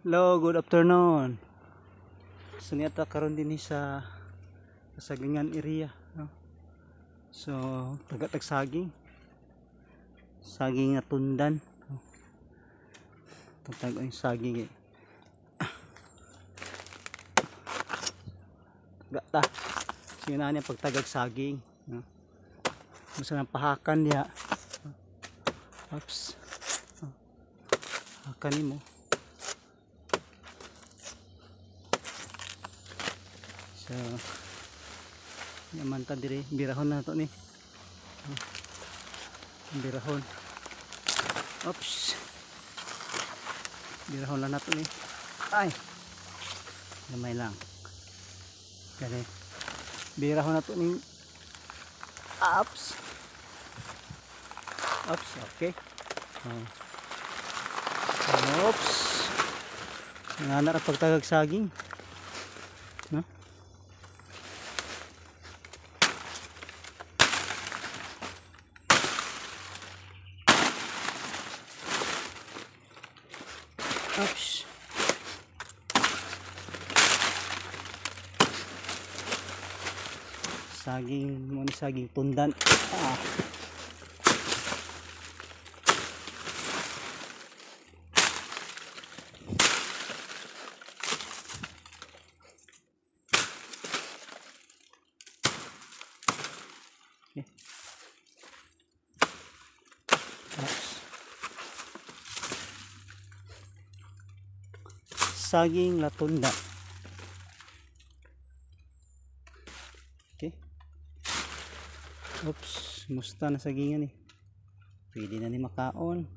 Hello, good afternoon. So niata karon dinhi sa Kasagingan area, no? So tagatag saging. Saging nga tundan. No? Tatag ang saging eh. Gata. So yun na niya pagtagag saging, no? Musa ng pahakan diha. Oops. Hakan nimo. So yaman ta diri, birahon na to ni. Birahon. Oops. Birahon lang nato ni. Ay. Gamay lang. Kani. Birahon na to ni. Oops. Oops, okay. Oh. Oops. Nga na pagtagag saging. No? Oops. Saging, mo ni saging tundan. Ah. Okay. Oops. Saging latunda. Okay. Oops, musta na sagingan eh. Pwede na ni makaon.